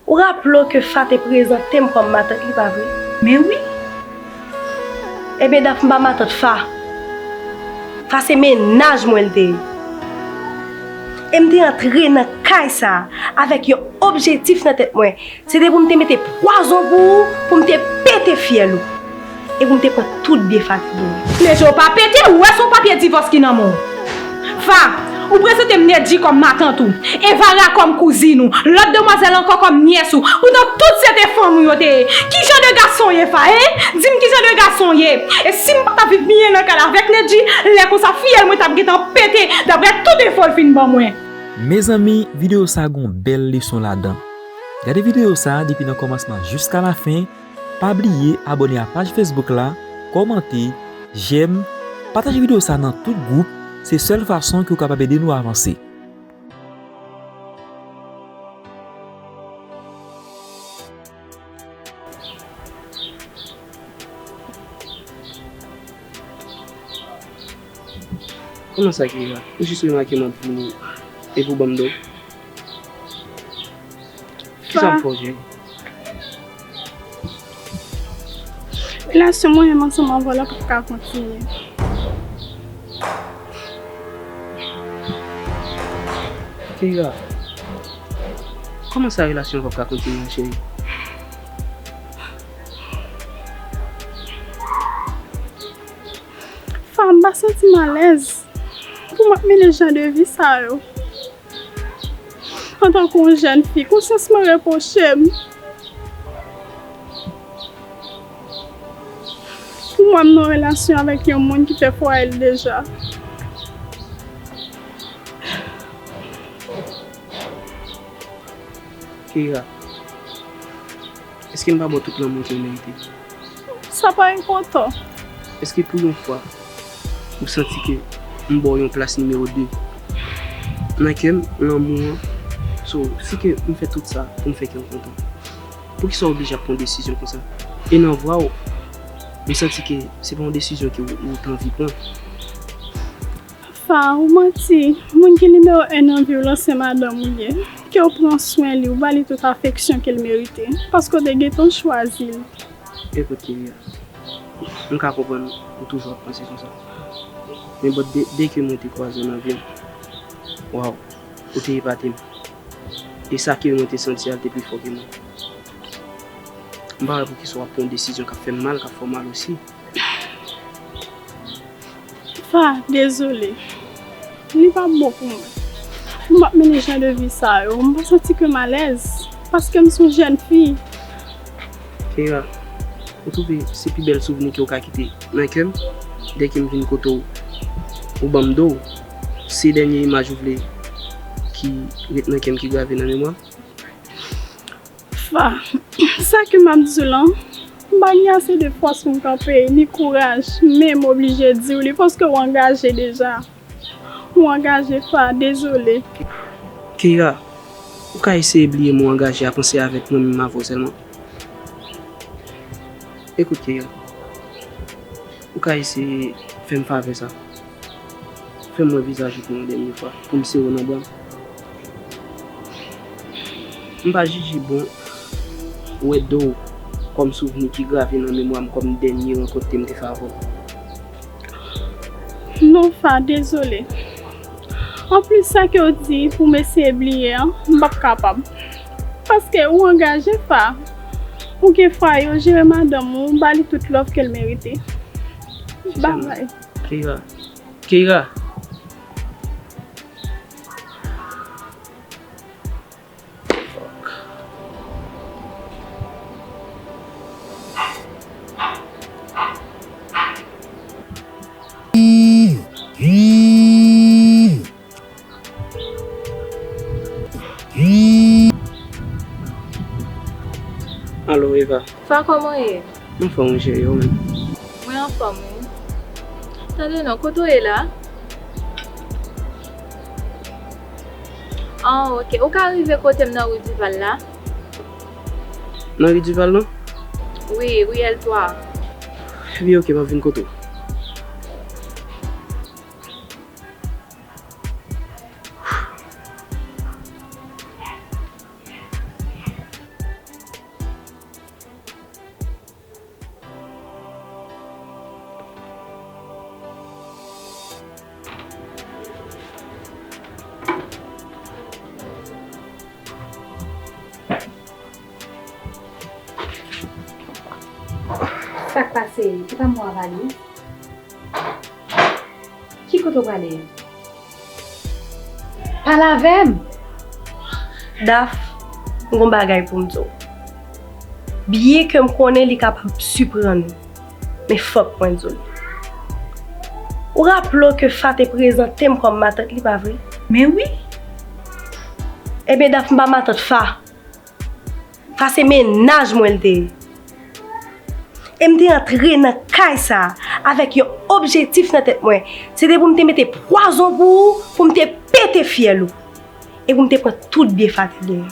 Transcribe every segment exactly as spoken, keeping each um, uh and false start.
Ou raple w ke Fa te prezante m kòm matant li, pa vre? Men wi. Ebyen, Daph, m pa matant Fa. Fa se mennaj mwen l te ye. E m te antre nan kay sa a avèk yon objektif nan tèt mwen. Se te pou m te mete pwazon pou ou, pou m te pete fyèl ou. E pou m te pran tout byen Fa te genyen. Leje w pa pete, ou wè se yon papye divòs ki nan men w. Fa, ou prezante m Nedji kòm matant ou, Evara kòm kouzin ou, lòt demwazèl ankò kòm nyès ou. Poutan tout se te fanm ou yo te ye. Ki jan de gason w ye, Fa, en? Di m ki jan de gason w ye. E si m pa t ap viv byen nan kay la avèk Nedji, lè konsa fyèl mwen t ap gentan pete, daprè tout enfo l fin ban mwen. Mezanmi, videyo sa gon bèl leson ladan. Gade videyo sa depi nan kòmansman jiska lafen. Pa bliye abòne a paj Facebook la, kòmante, jèm, pataje videyo sa nan tout gwoup, se sèl fason ke w kapab ede nou avanse. Kòman sa, Keira? Ou jis remake m ap vini epi w ban m do? Kisa m fè w, cheri? Relasyon mwen menm ansanm avè w la p ap ka kontinye. Keira, kòman sa relasyon p ap ka kontinye an, cheri? Fa, m pa santi m alèz pou m ap mennen jan de vi sa yo. Antanke yon jèn fi, konsyans mwen repwoche m pou mwen m nan relasyon avèk yon moun ki fè fwaye l deja. Keira, èske m pa ba w tout lanmou ke w merite? Sa pa enpòtan. Èske pou yon fwa, ou santi ke m ba w yon plas nimewo de nan kè m, lanmou an? So, si ke m fè tout sa pou m fè kè w kontan, poukisa w oblije ap pran desizyon konsa? E nan vwa w, m santi ke se pa yon desizyon ke w, ou t anvi pran. Fa, ou manti. Moun ki nimewo en nan vi w lan se madanm ou ye. Ke w pran swen li, ou ba li tout afeksyon ke l merite. Paske w te gentan chwazi l. Ekout, Keira, m ka konprann ou toujou ap panse konsa. Men bon, de, de ke mwen te kwaze w nan vi m, waw, ou te epate m. E sa ke mwen te santi a, l te pi fò ke mwen. M pa wè poukisa w ap pran yon desizyon k ap fè m mal, k ap fè w mal osi. Fa, dezole. Li p ap bon pou mwen. Pou m ap mennen jan de vi sa yo, m pa santi ke m alèz, paske m se yon jèn fi. Keira, ou twouve se pi bèl souvni ke w ka kite nan kè m? Dèke m vin kote w, ou ban m do w, se dènye imaj ou vle ki ret nan kè m, ki grave nan memwa m? Fa, sa ke m ap di w lan, m pa gen ase de fòs pou m kanpe, ni kouraj, men m oblije di w li, paske w angaje deja. Ou angaje, Fa, dezole. Keira, ou ka eseye bliye mo angaje a, panse avèk mwen menm avè w sèlman. Ekout, Keira, ou ka eseye fè m favè sa. Fè m wè vizaj ou pou yon dènye fwa, pou m sere w nan bra m. M pa jije bon wè do w kòm souvni ki grave nan memwa m kòm dènye rankont ke m te fè avè w. Non, Fa, dezole. Anplis, sa ke w di pou m eseye bliye an, m p ap kapab. Paske ou angaje, Fa. Ou gen fwaye w, jere madanm ou, ba li tout love ke l merite. Babay. Keira. Keira. Alo, Eva. Fa, kòman w ye? M anfòm, wi, cheri, ou menm? Mwen anfòm, wi. Tande non, kote w ye la? Ah, ok. Ou ka rive kote m nan ri Dival la? Nan ri Dival lan? Wi, riyèl twa. Ebyen, ok, m ap vin kote w. Sa k pase? Se pa mwen w ap ale? Ki kote w prale a? Pale avè m! Daf, m gon bagay pou m di w. Byenke m konnen li kapab siprann ou, men fòk mwen di w li. Ou raple w ke Fa te prezante m kòm matant li, pa vre? Men wi! Ebyen, Daf, m pa matant Fa. Sa se mennaj mwen l te ye. E m te antre nan kay sa a avèk yon objektif nan tèt mwen. Se te pou m te mete pwazon pou ou, pou m te pete fyèl ou. E pou m te pran tout byen Fa te genyen.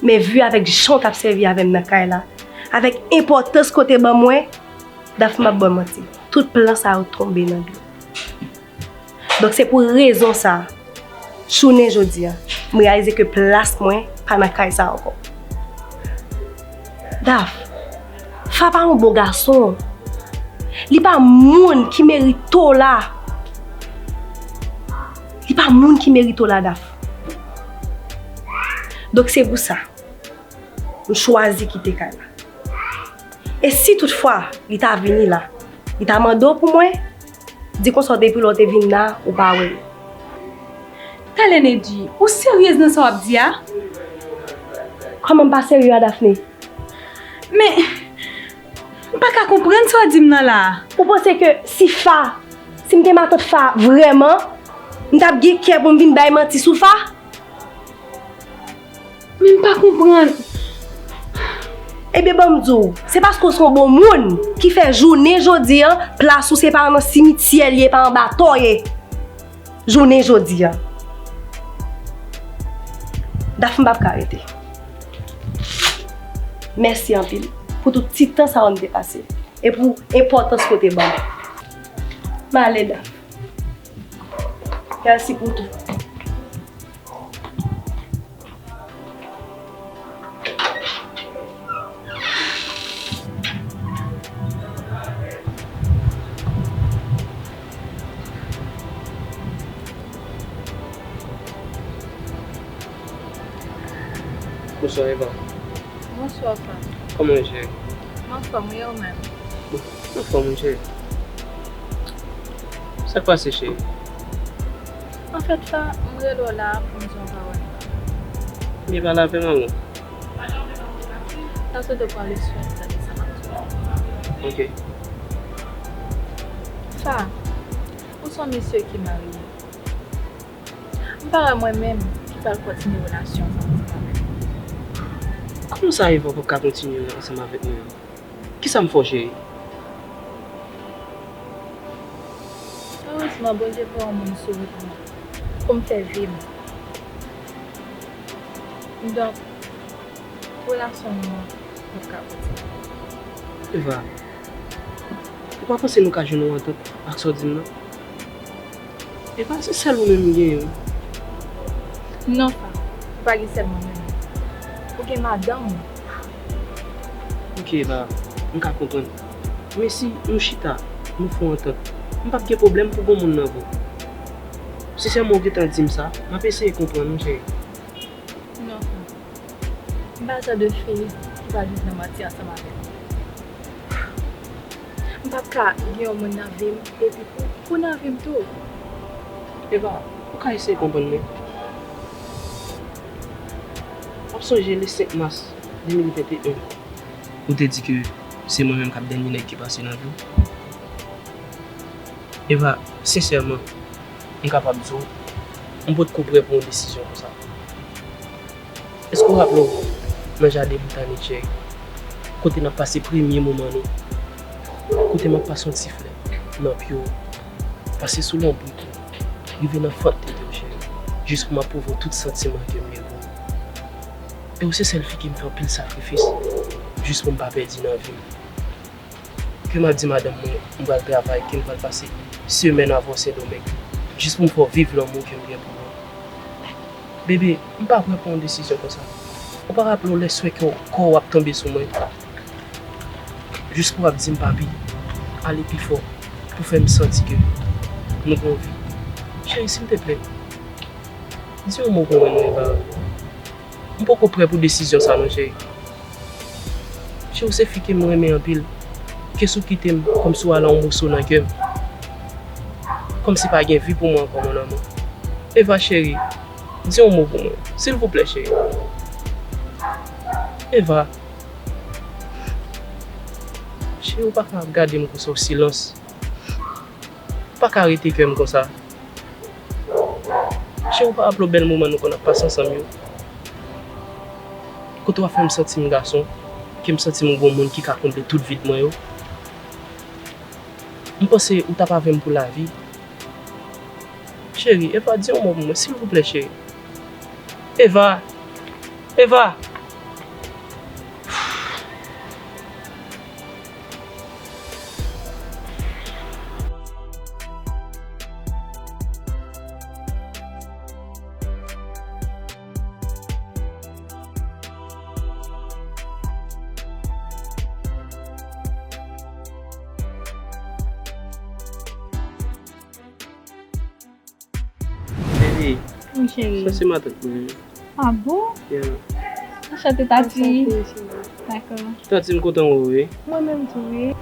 Men vi avèk jan w t ap sèvi avè m nan kay la, avèk enpòtans ke w te ban mwen, Daf, m p ap ba w manti, tout plan sa yo tonbe nan dlo. Donk, se pou rezon sa a, jounen jodi a, m reyalize ke plas mwen pa nan kay sa a ankò. Daf, Fa pa yon bon gason. Li pa moun ki merite w la. Li pa moun ki merite w la, Daf. Donk, se pou sa, m chwazi kite kay la. E si toutfwa li ta vini la, li ta mande w pou mwen, di konsa w te pi lè w te vin la, ou pa wè l. Talè Nedji, ou seryez nan sa w ap di a? Kòman m pa serye a, Dafne? Men, m pa ka konprann sa w di m nan la a. Ou panse ke si Fa, si m te matant Fa vrèman, m t ap gen kè pou m vin bay manti sou Fa? Men m pa konprann. Ebyen, ban m di w, se paske w se yon bon moun ki fè jounen jodi a, plas ou se pa nan simityè li ye, pa anba tò ye. Jounen jodi a. Daf, m p ap ka rete. Mèsi anpil pou tout ti tan sa a n te pase e pou enpòtans ke w te ban mwen. M ale, Daf. Mèsi pou tout. Bonswa, Eva. Bonswa, Fa. Kòman w ye, cheri? M anfòm, wi, ou menm? M anfòm, wi, cheri. Sa k pase, cheri? Anfèt, Fa, m rele w la a pou m di w yon pawòl. Ebyen, pale avè m, amou. M ta swete w pran leson, tande sa m ap di w. Ok. Fa, ou se yon mesye ki marye. M pa wè mwen menm ki pral kontinye relasyon sa ansanm avè w. Kòman sa, Eva, w p ap ka kontinye ansanm avèk mwen an? Kisa m fè w, cheri? Erezman, Bondye voye yon moun sou wout mwen pou m fè vi m. Donk, relasyon nou an p ap ka kontinye. Eva, ou pa panse nou ka jwenn yon antant ak sa w di m nan? Eva, se sèl ou menm m genyen, wi. Non, Fa, ou pa gen sèl mwen menm. Ou gen madanm ou. Ok, Eva, m ka konprann. Men si nou chita, nou fè yon antant, m p ap gen pwoblèm pou gon moun nan vi w. Sensèman, ou gentan di m sa, m ap eseye konprann ou, cheri. Non, Fa. M pa jan de fi ki pral viv nan manti ansanm avè w. M p ap ka gen yon moun nan vi m epi pou, pou nan vi m tou. Eva, ou ka eseye konprann mwen. W ap sonje le senk mas de mil venteyen, ou te di ke se mwen menm k ap dènye nèg ki pase nan vi w. Eva, sensèman, m kapab di w, m potko prè pou yon desizyon konsa. Èske w raple w nan jaden Britani, cheri, kote n ap pase premye moman nou, kote m ap pase yon ti flè nan pye w, pase sou lonbrik ou, rive nan fant tete w, cheri, jis pou m ap pwouve w tout santiman ke m gen pou ou? E w se sèl fi ki m fè anpil sakrifis jis pou m pa pèdi nan vi m. Ke m ap di madanm mwen m pral travay, ke m pral pase semèn avè w Sendomeng, jis pou m fè w viv lanmou ke m gen pou ou. Bebe, m pa prè pou yon desizyon konsa. Ou pa raple w lè swè kò w ap tonbe sou mwen, jis pou w ap di m, papi, ale pi fò, pou fè m santi ke nou gon vi. Cheri, silteplè, di yon mo pou mwen non, Eva. M poko prè pou desizyon sa non, cheri. Cheri, w se fi ke m renmen anpil. Kès ou kite m kòmsi w al yon moso nan kè m. Kòmsi pa gen vi pou mwen ankò, mon amour. Eva cheri, di yon mo pou mwen, silvouplè cheri. Eva. Cheri, ou pa ka ap gade m konsa, w silans. Ou pa ka rete kè m konsa. Cheri, ou pa raple w bèl moman nou konn ap pase ansanm yo? Kote w ap fè m santi m gason, ke m santi m gon moun ki ka konble tout vid mwen yo. M panse ou t ap avè m pou lavi. Cheri, Eva, di yon mo pou mwen, silvouplè, cheri. Eva! Eva! Cheri, wi, cheri, sa se matant mwen. Ah bon? Yeah. Anchante, Tati. Anchante, cheri. Dakò. Tati, m kontan wè w, wi. Mwen menm tou, wi.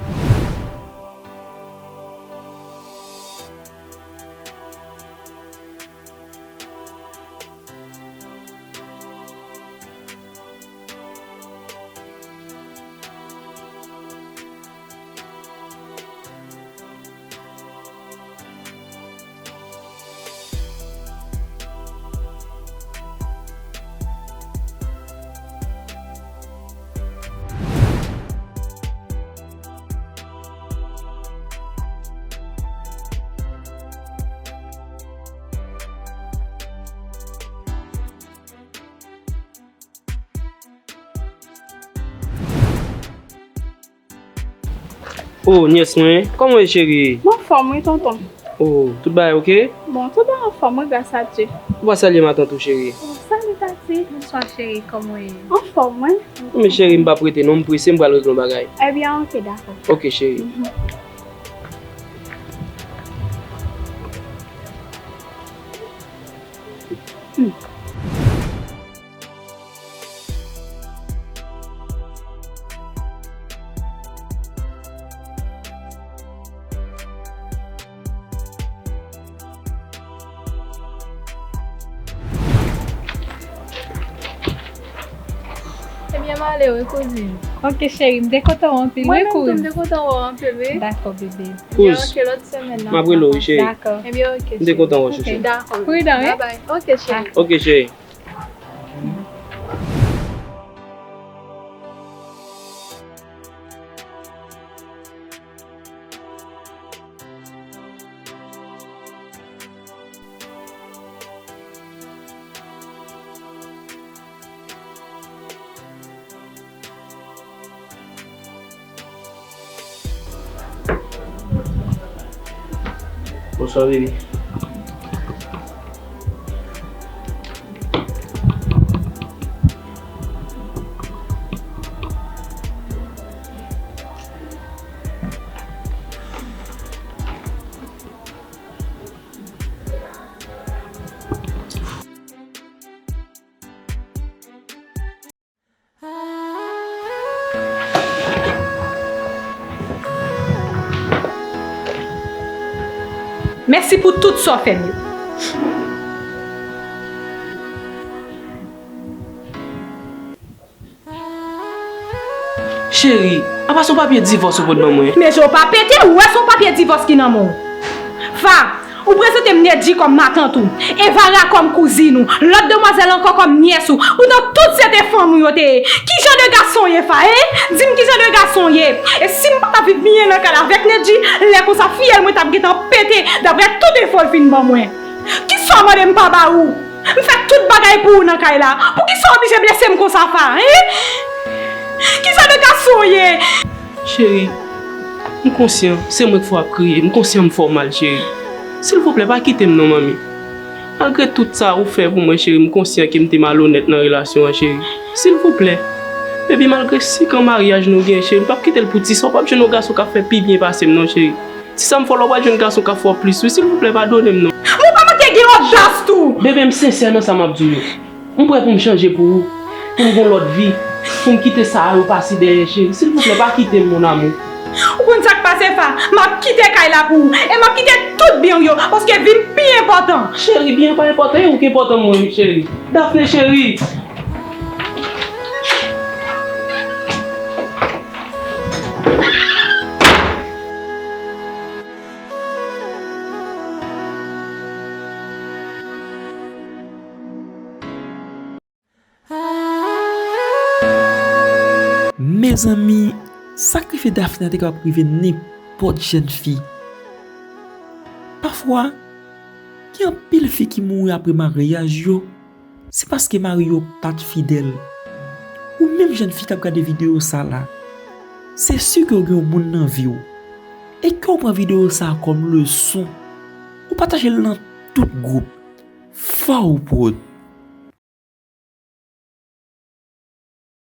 Oh, nyès mwen, kòman w ye, cheri? M anfòm, wi, tonton. Oh, tout bagay oke? Bon, tout bagay anfòm, wi, gras a Dye. Ou pa salye matant ou, cheri? Oh, salut, Tati. Bonswa, cheri, kòman w ye? Anfòm, wi. Men, cheri, m p ap rete, non, m prese, m pral regle yon bagay. Ebyen, oke, dakò. Oke, cheri. Mhm. Hmm. Ebyen, m ale wi, kouzin. Oke, cheri, m te kontan wè w anpil, wi, kouz. Mwen menm tou, m te kontan wè w anpil, wi. Dakò, bebe. Kouz, oke, lòt semèn nan. M ap rele w, wi, cheri. Dakò. Ebyen, oke, cheri. M te kontan wè w, chouchou. Dakò. Pridan, wi. Bye bye. Oke, cheri. Oke, cheri. Bonswa, baby. Mèsi pou tout sa w fè m yo. Cheri, apa se yon papye divòs ou pot ban mwen? Men je w pa pete, ou wè se yon papye divòs ki nan men w. Fa, ou prezante m Nedji kòm matant ou, Evara kòm kouzin ou, lòt demwazèl ankò kòm nyès ou. Poutan tout se te fanm ou yo te ye. Ki jan de gason w ye, Fa, en? Di m ki jan de gason w ye. E si m pa t ap viv byen nan kay la avèk Nedji, lè konsa fiyèl mwen t ap gentan pete, daprè tout enfo l fin ban mwen. Kisa w mande m pa ba ou? M fè tout bagay pou ou nan kay la. Poukisa w oblije blese m konsa, Fa, en? Ki jan de gason w ye? Cheri, m konsyan, se mwen k fè w ap kriye. M konsyan m fè w mal, cheri. Silvouplè, pa kite m non, manmi. Malgre tout sa ou fè pou mwen, cheri, m konsyan ke m te malonèt nan relasyon an, cheri. Silvouplè. Baby, malgre senk an maryaj nou gen, cheri, m p ap kite l pou ti sa. W p ap jwenn yon gason k ap fè pi byen pase m non, cheri. Ti sa m fè w la, w pral jwenn gason k ap fè w plis wi, silvouplè padone m non. Ou pa manke gen odas tou! Bebe, m sensè nan sa m ap di w yo. M prè pou m chanje pou ou, pou m gon lòt vi, pou m kite sa a yo pase dèyè, cheri. Silvouplè, pa kite m, mon amour. Ou konn sa k pase, Fa? M ap kite kay la pou ou. E m ap kite tout byen w yo, paske vi m pi enpòtan. Cheri, byen pa enpòtan, e ou k enpòtan mwen, cheri. Daphné, cheri. Mezanmi, sa k rive Daphné a te kapab rive nenpòt jèn fi. Pafwa, gen anpil fi ki mouri apre maryaj yo, se paske mari yo pa t fidèl. Ou menm jèn fi k ap gade videyo sa la, se si ke w gen yon moun nan vi w, e ke w pran videyo sa a kòm leson, ou pataje l nan tout gwoup. Fò w pwòd.